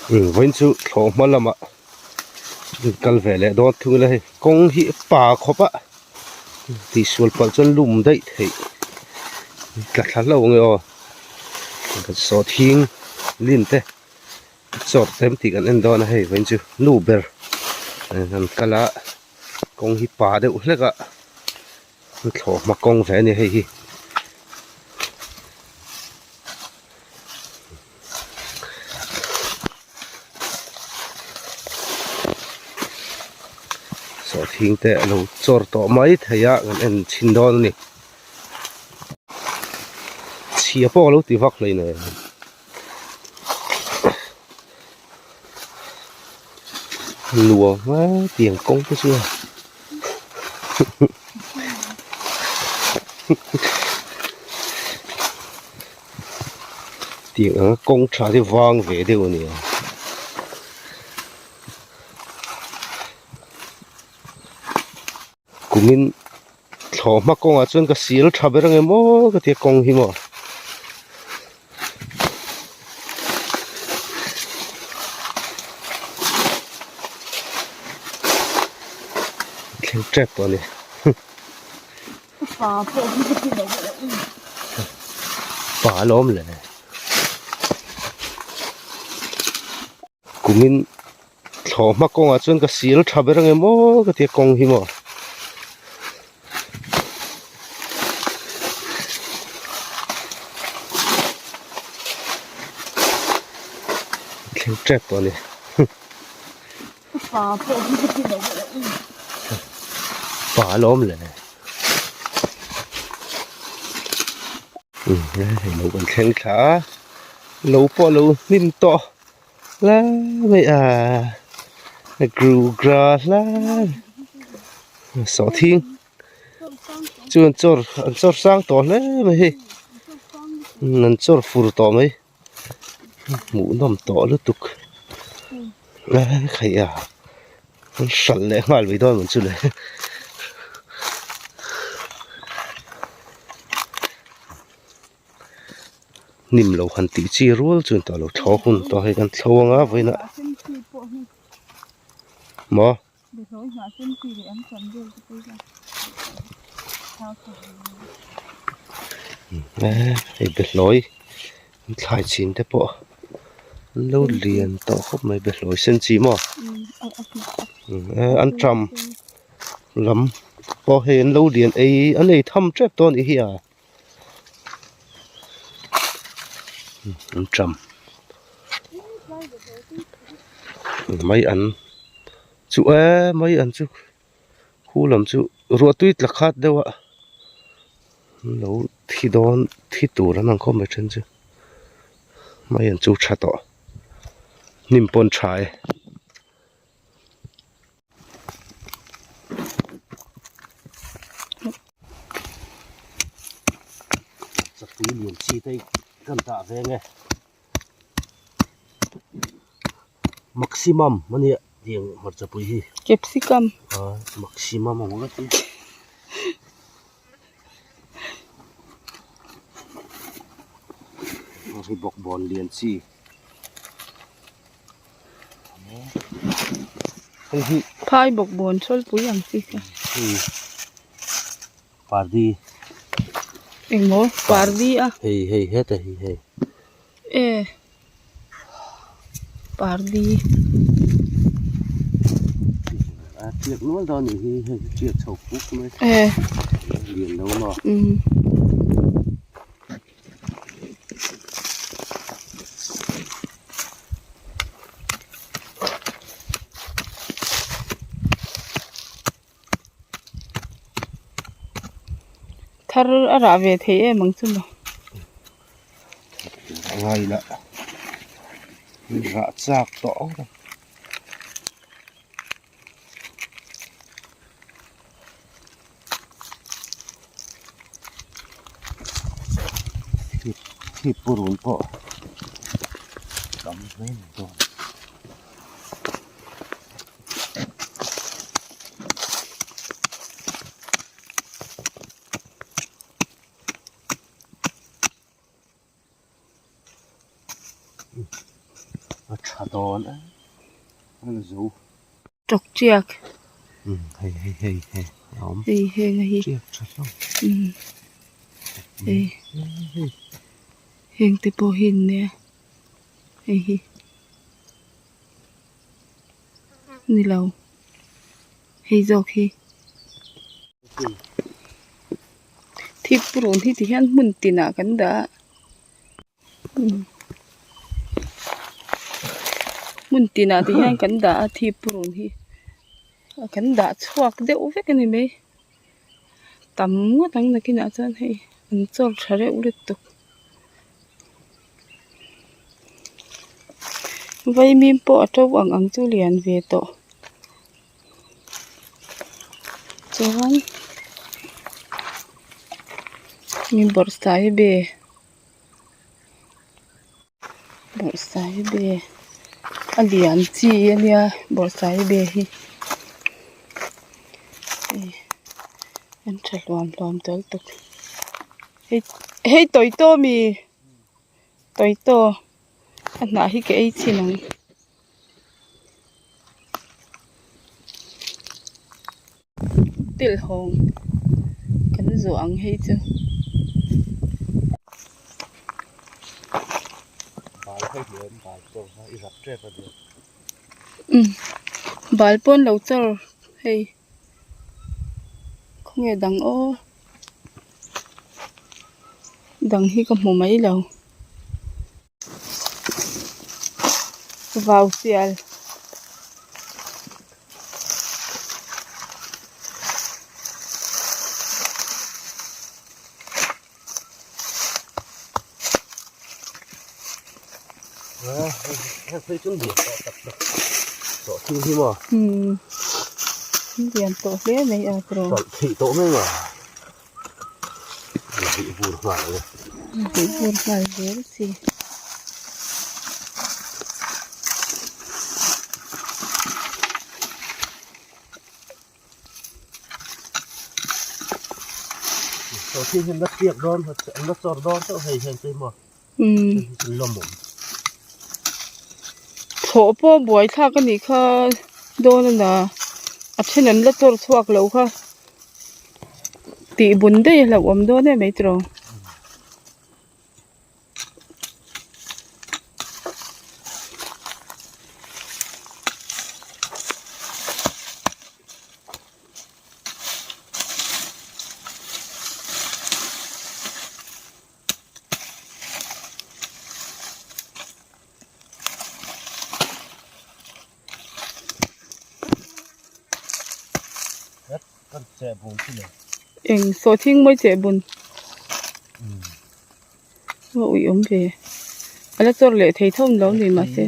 Vawiin chu thlawh hma lamah kal ve leh dawn thung ila hei kawng hi pa khawp a tihsual palh chuan lum daih theih tla thla hlauh ang e aw sawhthing lin te chawt te tih kan en dawn a hei vawiin chu nu ber an kal a kawng hi pa deuh hlek a thlawh hma kawng ve a ni hei hi. Sawhthing te a lo chawr tawh mai thei a kan en chhin dawn a ni chhia pawh a lo ti vak hlei nen nuam a tiang kawng te chu Tiang anga kawng tha te vang ve deuh a nia. Kumin thlawh hma kawngah chuan ka sil tha ber ang em aw ka tia kawng hi maw. Thleng tep tawh a ni. Pa alawm le. Kumin thlawh hma kawngah chuan ka sil tha ber ang em aw ka tia kawng hi maw. Thleng tep tawh a ni. Pa alawm le. Hei lo kan thleng thla a lo pawh a lo hnim tawh lai mai a gru gra hlai sawhthing chu an chawr an chawr sang tawh hle mai hei an chawr fur tawh mai. Hmuh nawm tawh lutuk khaih a an hralh leh nghal mai dawn ang chu le hnim lo han tih chi rual chuan tawh lo thlo hun tawh hei kan thlo anga vawiinah maw. Hei behlawi thlai chin te pawh an lo lian tawh khawp mai behlawi sen chi maw an ṭam lam pawh hei an lo lian ei an ei tham tep tawh a nih hi a an ṭam mai an chu e mai an chu khu lam chu ruah tui tla khat deuh a an lo thi dawn thi tur an ang khawp mai then chu mai an chu tha tawh hnim pawn tha e. Chapui lian chi te kan dah ve nge maximum a nia tiang hmarcha pui hi capsicum ah maximum ang vek hi hei bawkbawn lian chi. Phai bawk bawn chawlpui ang chi kha. Pardi. Engmaw pardi a. Hei hei heta hi hei. E pardi. A tiak nual dawn nih hi hei tiak chho puk mai. E. Lian lo maw. Thar a rah ve thei em ang chu maw. Ngai la rah chak tawh ang. Thip purun pawh tam hle mai dawn. A tha tawh. dawn a a zo. Tawk tiak. Umm hei hei hei hei a awm. Hei heng a hi. Tiak tha hlawm. Umm hei heng te pawh hi an nia hei hi ni lo hei zawk hi. Thik purun hi ti hian hmun tinah kan dah a. Hmun tinah te hian kan dah a thip purun hi kan dah chhuak deuh vek a ni mai tam ngawt ang nakinah chuan hei an chawr tha reuh lutuk vaimim pawh a to ang ang chu lian ve tawh chuan bawrhsaiabe. Bawrhsaiabe a lian chi a nia bawrhsaiabe hi hei an tha hluam hluam tawl tawp hei hei tawitaw ami tawitaw a hnah hi ka ei chhin ang. Telhawng kan zawh ang hei chu. Umm bal pawn lo chawr hei khawnge dang aw dang hi ka hmu mai lo. Vau sial. Umm lian tawh hle mai a tawh. Vih vur nghal e. Vih vur nghal zel chi. Tawh hi hian la tiak dawn an la chawr dawn chauh hei hian chu maw. Umm. Lawmawm. Thlawh pawh buai thlak a nih kha dawn a na a then an la chawr chhuak lo kha tih bun daih a hlauhawm dawn em mai tiraw. Eng sawhthing mawi cheh bun a ui awm ve a la chawr leh thei tho lo ni mahse.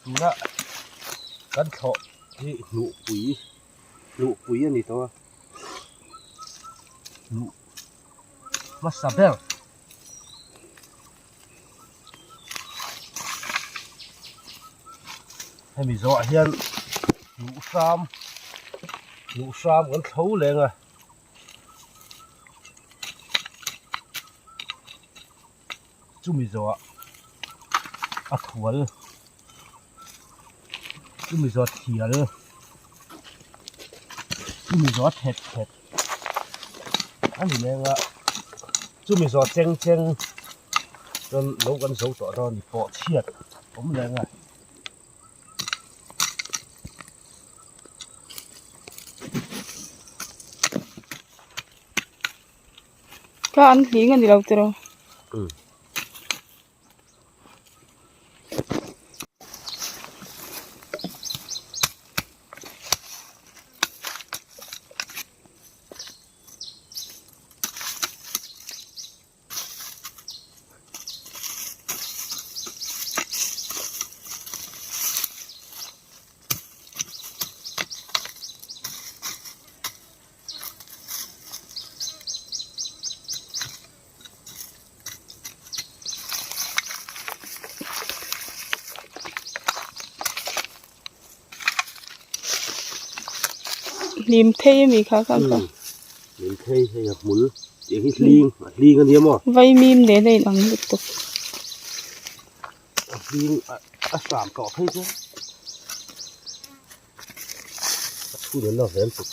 Tuna kan thlawh hi hnuhpui hnuhpui a ni tawh a hnuh hmasa ber. Hemi zawhah hian hnuhhram hnuhhram kan thlo leng a. Chumi zawhah a thual chumi zawhah thial. Chumi zawh thet thet a ni leng a, chumi zawh cheng cheng chuan lo kan zo tawh dawn a ni pawh chhiat awm leng a. Ka an hling a ni lo tiraw? Umm. Hlim thei a mi kha kha kha. Hlim thei hei a hmul tiang hi hling a hling a nia maw. Vaimim nen a inang lutuk. A hling a hram tawh phei chuan a chhun an la vel tuk.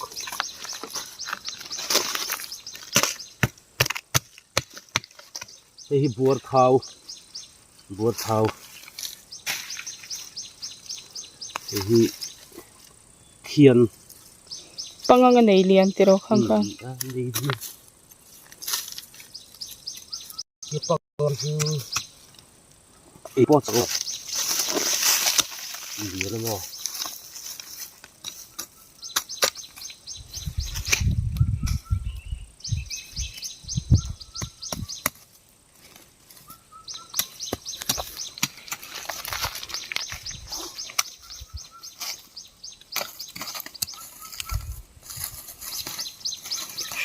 Hei hi buar thau buar thau hei hi thian pangang a nei lian tiraw khang khan ei pawh chak lo lian a maw.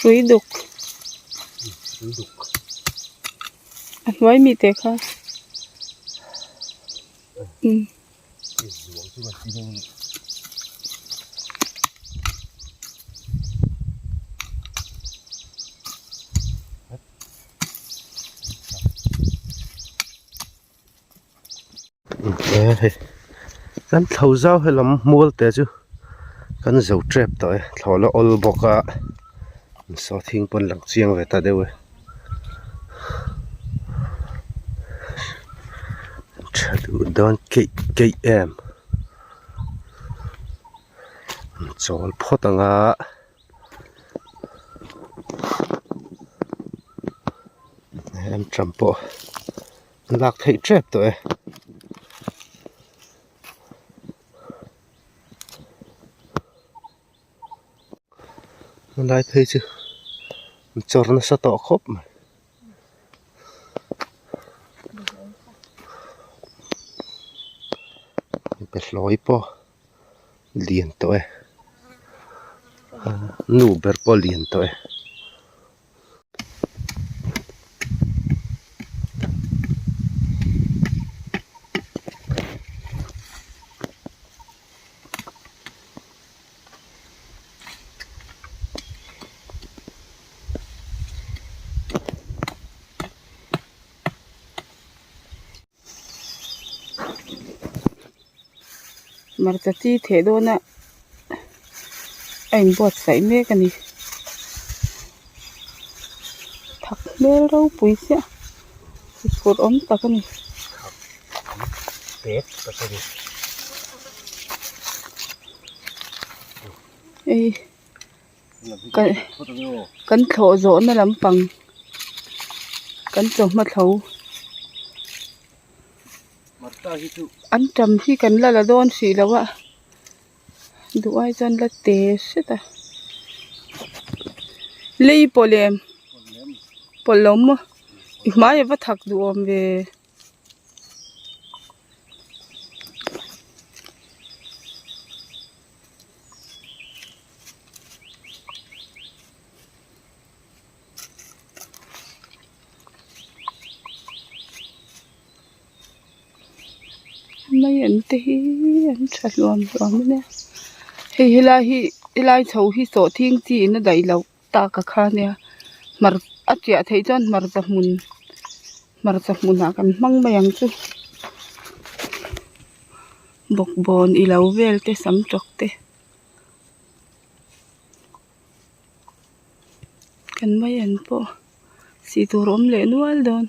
Hrui duk a hnuai mi te kha umm. Kan thlo zau helam mual te chu kan zo tep tawh e thlo la awl bawk a sawhthing pawn lang chiang ve ta deuh e. Tha duh dawn keih keih em chawl phawt ang a an ṭam pawh an lak theih ṭep tawh e. Helai phei chu an chawr nasa tawh khawp mai. Behlawi pawh lian tawh e nu ber pawh lian tawh e. Hmarcha chi theh dawn a a inbuatsaih mek a ni thak hmel ropui chiah phur awm tak a ni. Hei kan thlawh zawh na lampang kan chawhma thlo an tam hi kan la la dawn hrih lo a duh ai chuan la te hret a lei pawh lem pawlh lo maw i hmai a va thak duh awm ve. Mai an te hi an tha hluam hluam a nia hei helai hi helai chho hi sawhthing chi in a daih loh tak a kha nia hmar a chiah theih chuan hmarcha hmun hmarcha hmunah kan hmang mai ang chu bawkbawn ilo vel te sam tawk te. Kan mai an pawh sih tur a awm leh nual dawn.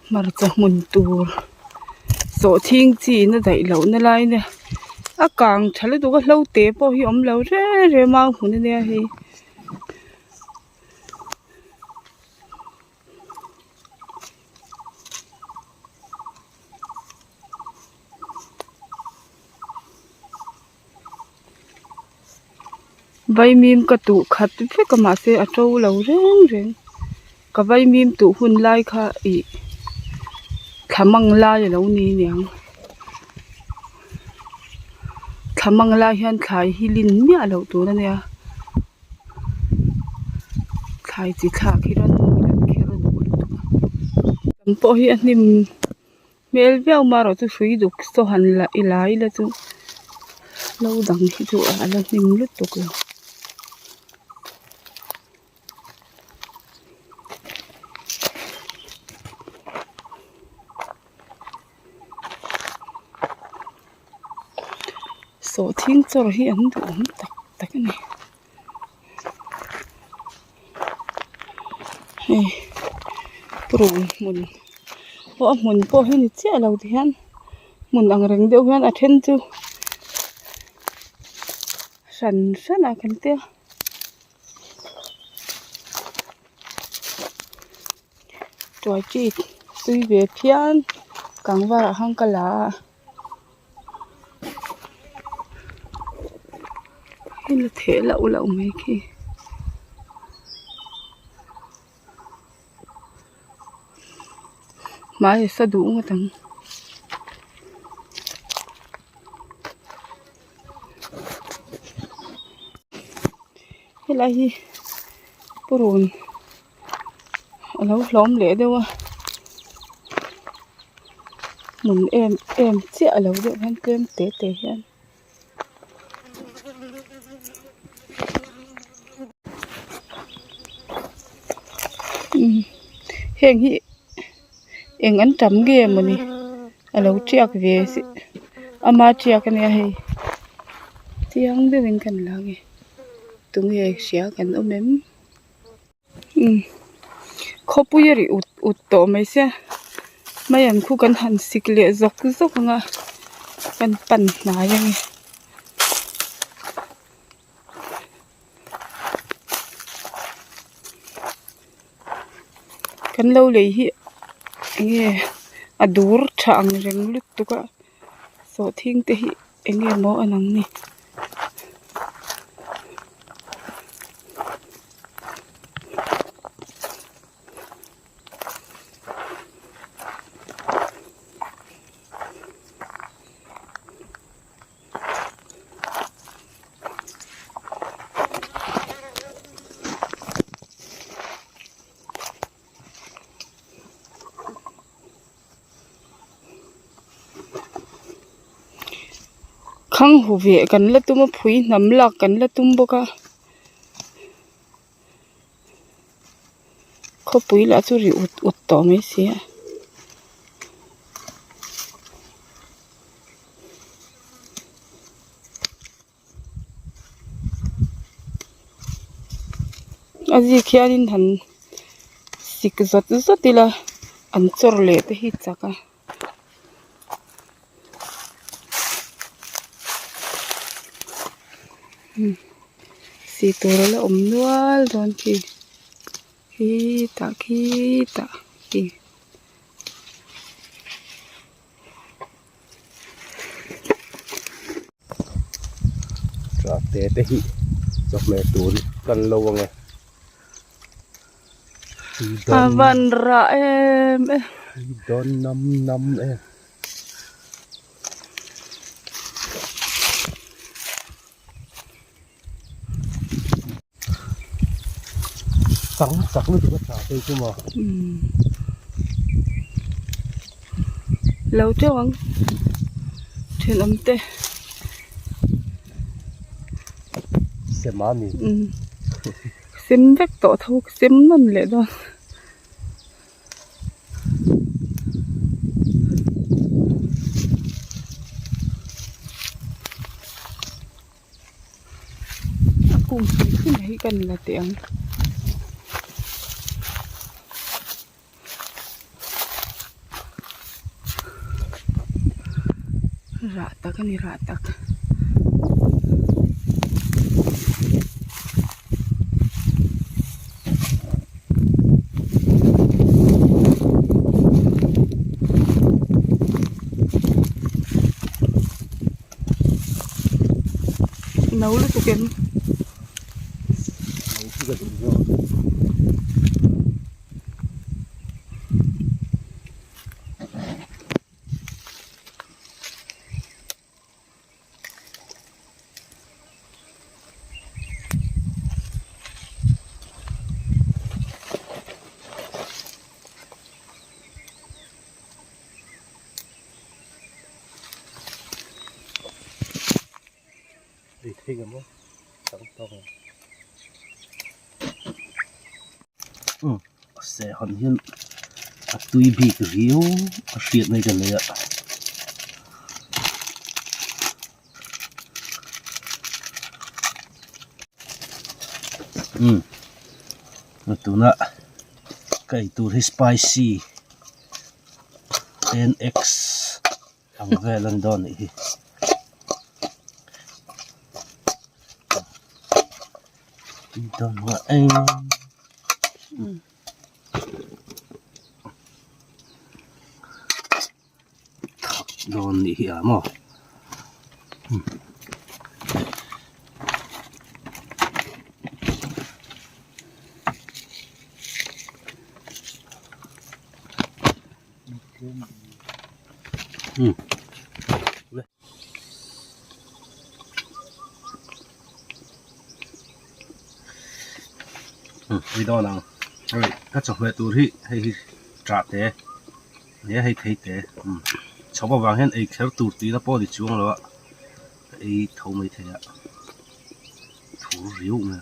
Hmarcha hmun tur sawhthing chi in a daih loh na lai nia a kang tha lutuk a hlo te pawh hi awm lo reng reng a hmun ania hei. Vaimim ka tuh khat vek a mahse a to lo reng reng ka vaimim tuh hun lai kha ih thla mang lai alo ni aniang thla mang lai hian thlai hi lin miah loh tur ania thlai chi thlak hi ramhnuai lam kher a duh lutuk a tam pawh hi a hnim hmel viau marawh chu hrui duk saw han la ila ila chu lo dang hi chu a la hnim lutuk lo. Sawhthing chawr hi an duhawm tak tak a ni hei purun hmun pawh a hmun pawh hi ni chiah lo ti hian hmun ang reng deuh hian a then chu hran hran ah kan tia. Tuai chi tui ve phian kangvar ah khan ka la a hei la theh lauh lauh mai khi hmai a sa duh ngawt ang. Helai hi purun a lo hlawm leh deuh a hmun em em chiah lo deuh hian tlem te te hian. Umm heng hi eng an tam nge mawni a lo tiak ve ama tiak ania hei chiang deuhin ka ni lo ange tunge hria kan awm em. Umm khawpui a ri ut ut tawh mai sia mai an khu kan han sik leh zawk zawk ang a kan pan hnai a ni. Kan lo lei hi enge a dur tha ang reng lutuk a sawhthing te hi enge maw a lang ni. Khang hu veh kan la tum a phui hnam lak kan la tum bawk a khawpui lah chu ri ut ut tawh mai si a. A zik hianin han sik zawt zawt ila an chawr leh te hi chak a. Sih tur a la awm nual dawn khi khitah khitah khi. Tah te te hi chawhmeh tur kan lo ang e. A van rah em e. Dawn nam nam e. Chang chak lutuk a tha phei chu maw. Lo teuh ang thenawm te. Sem a ni. Sem vek tawh tho sem nawn leh dawn. Lukhum hrim hrim hi kan la teh ang. Rah tak a ni rah tak. No lutuk em. Ei thei ngam maw tam tawk ang umm sehhawn hian a tui bik riau a hriat mai ka nei a. Umm tuna ka eitur hi spicy 10x ang vel an dawn nih hi. Thak dawn nih hi a maw. Hei dawn ang hei ka chawhmeh tur hi hei hi tah te nia hei thei te chho avang hian ei kher tur tih na pawh a ni chuang lo a ka ei tho mai thei a thur riau mai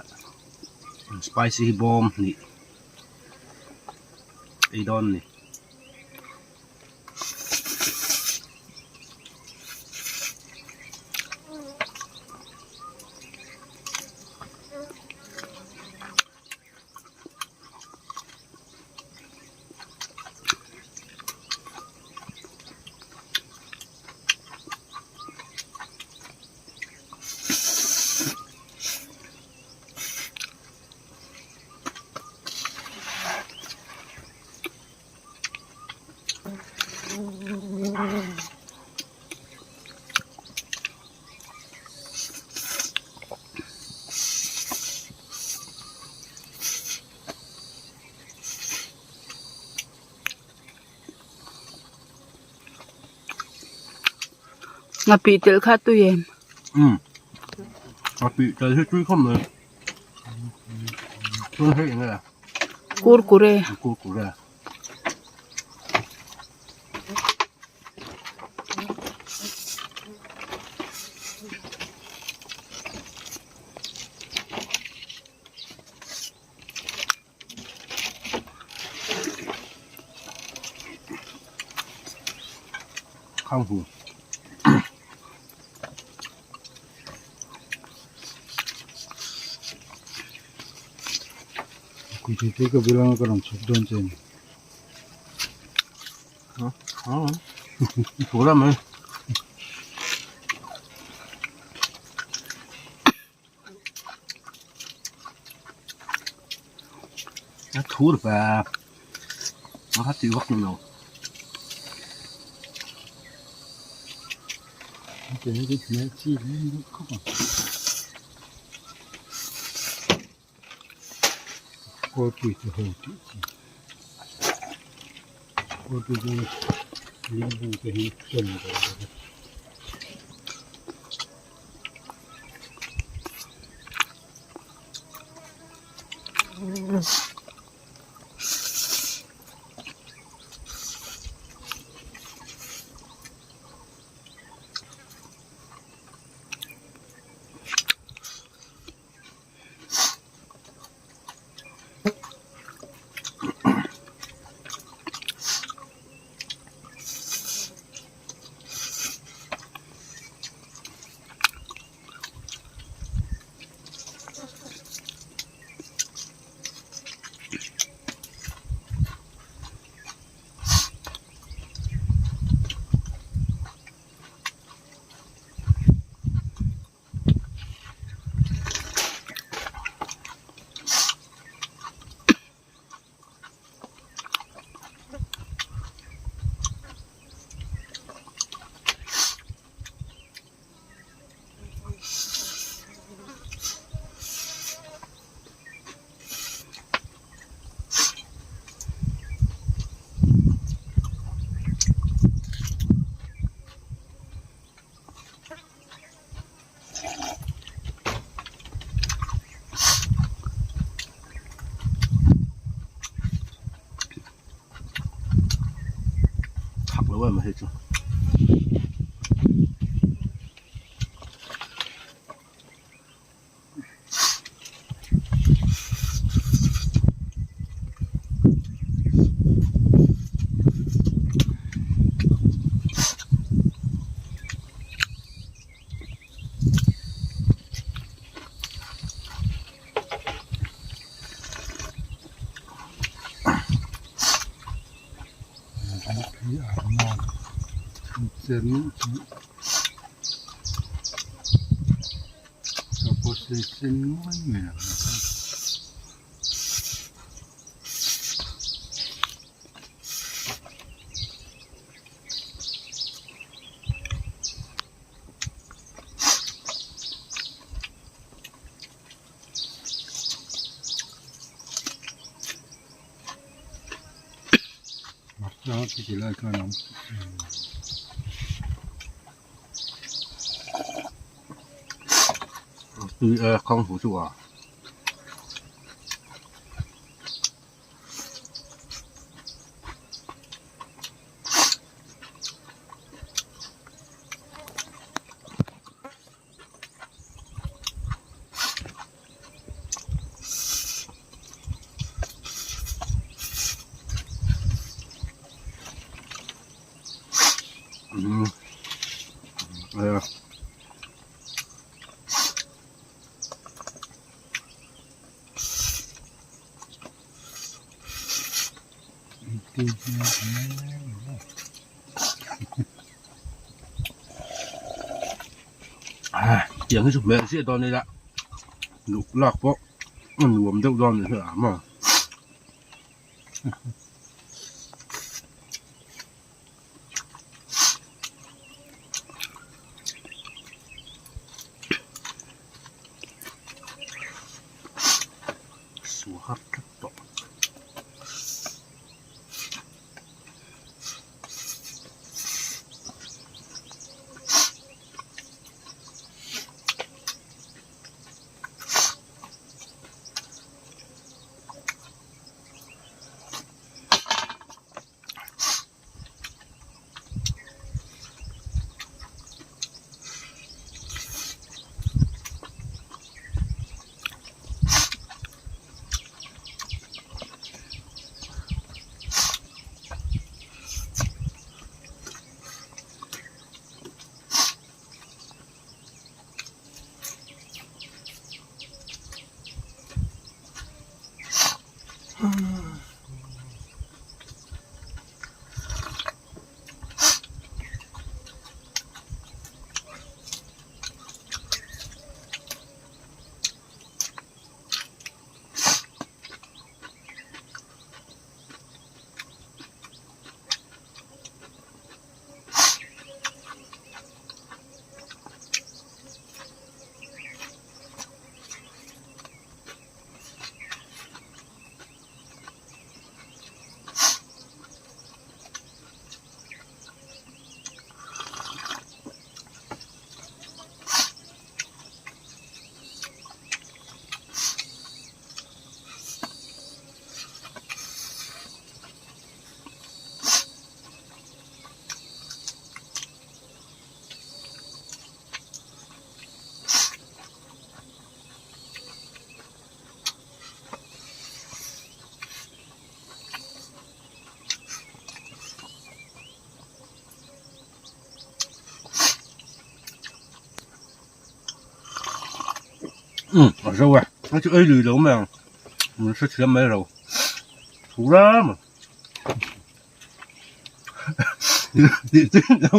a spicy hi bawm hnih ei dawn a ni. Nghapih telh kha tui em? Umm nghapih telh hi tui khawp mai. Chuan hei eng nge? Kurkure. Kurkure. Khang hu. Kum ka bilang ka rawn chhuk dawn che ni. Thu lam mai. A thu pa a tui vak lo. Kawlpui te ho tih chi kawlpui chu limbu te hi ken ve bawk a. em a hei chu. Tui e khang hu chu a. Umm a tiang hi chu hmel chiah dawn ila luk lak pawh a nuam deuh dawn ni hei maw. Suah tlat tawh. Umm a zo e a chu ei lui lo mai ang min hrethiam mai lo thu ram tih tih lo.